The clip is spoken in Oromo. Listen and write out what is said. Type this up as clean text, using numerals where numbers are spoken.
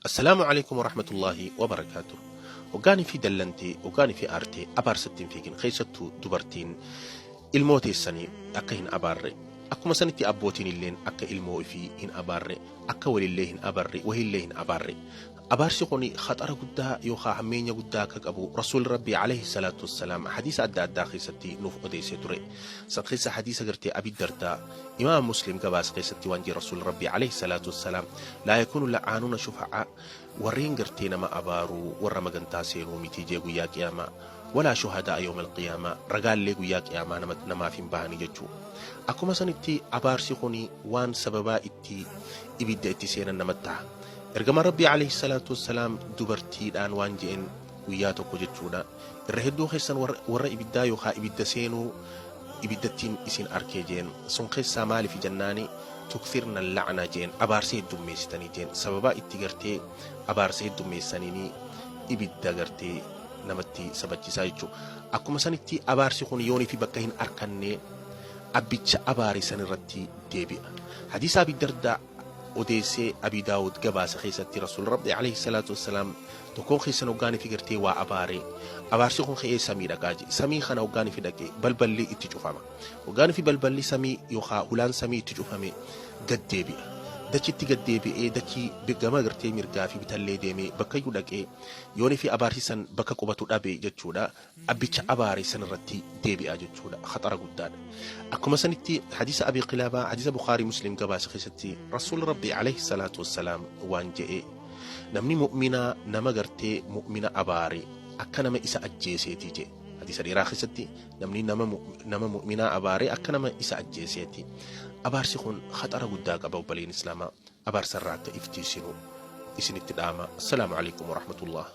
Assalaamu Aleykum Warahmatullaahi Wabarakaatuh. Hoggaanii fi dallantee, hoggaanii fi aartee abaarsatti hin fiigin. Keessattuu dubartiin ilmoo teessanii akka hin abaarre. Akkuma sanitti abbootiin illeen akka ilmoo ifii hin abaarre, akka walillee hin abarre, wahillee hin abaarre. Abaarsi kuni khaxara guddaa yookaa hammeenya guddaa akka qabu Rasuulli Rabbii aleyhi salaatu wassalaam hadiisa adda addaa keessatti nuuf odeessee ture. San keessa hadiisa gartee Abi Dardaa Imaama Muslim gabaase keessatti waan jee Rasuulli Rabbii aleyhi salaatu wassalaam laa yakuunu la'aanuuna shufa'aa warreen gartee nama abaaruu warra magantaa seenuu miti jee guyyaa qiyaamaa walaa shuhadaa yawmal qiyaamaa ragaallee guyyaa qiyaamaa nama namaaf hin bahanii jechuu. Akkuma sanitti abaarsi kuni waan sababaa itti ibidda itti seenan namatti taha. Ergamaan Rabbii aleyhi salaatu wassalaam dubartiidhaan waan je'en guyyaa tokko jechuudha irra hedduu keessan warra ibiddaa yookaa ibidda seenuu ibiddattiin isin arkee jeen sun keessaa maalifi jennaani tukthirna la'na jeen abaarsa heddummeessitanii jeen sababaa itti gartee abaarsa heddummeessaniini ibidda gartee namatti sabachisaa jechuu akkuma sanitti abaarsi kun yoonifi bakka hin arkanne abbicha abaare sanirratti deebi'a hadiisa abi dardaa odeessee Abii Daawud gabaase keessatti Rasuulli Rabbii alayhi salaatu wassalaam tokkoon keessan hoggaanii fi gartee waa abaare abaarsi kun ka'ee samii dhaqaa jedhe samii kana hoggaanii fi dhaqe balballi itti cufama hoggaanii fi balballi samii yookaa hulaan samii itti cufame gad deebi'a dachitti gad deebi'ee dachii gama gartee mirgaa fi bitallee deemee bakkayyuu dhaqee yoonii fi abaarsi san bakka qubatu dhabe jechuudha abbicha abaare san irratti deebi'a jechuudha khaxara guddaadha akkuma sanitti hadiisa abii qilaabaa hadiisa bukaarii muslim gabaase keessatti rasuulli rabbii alayhi salaatu wassalaam waan je'e namni mu'minaa nama gartee mu'mina abaare akka nama isa ajjeeseeti je'e hadiisa dheeraa keessatti namni nama nama mu'minaa abaare akka nama isa ajjeeseeti abaarsi kun khaxara guddaa qaba obboleen islaamaa abaarsa irraa akka iftiisinu isinitti dhaama assalaamu alaikum warahmatullah.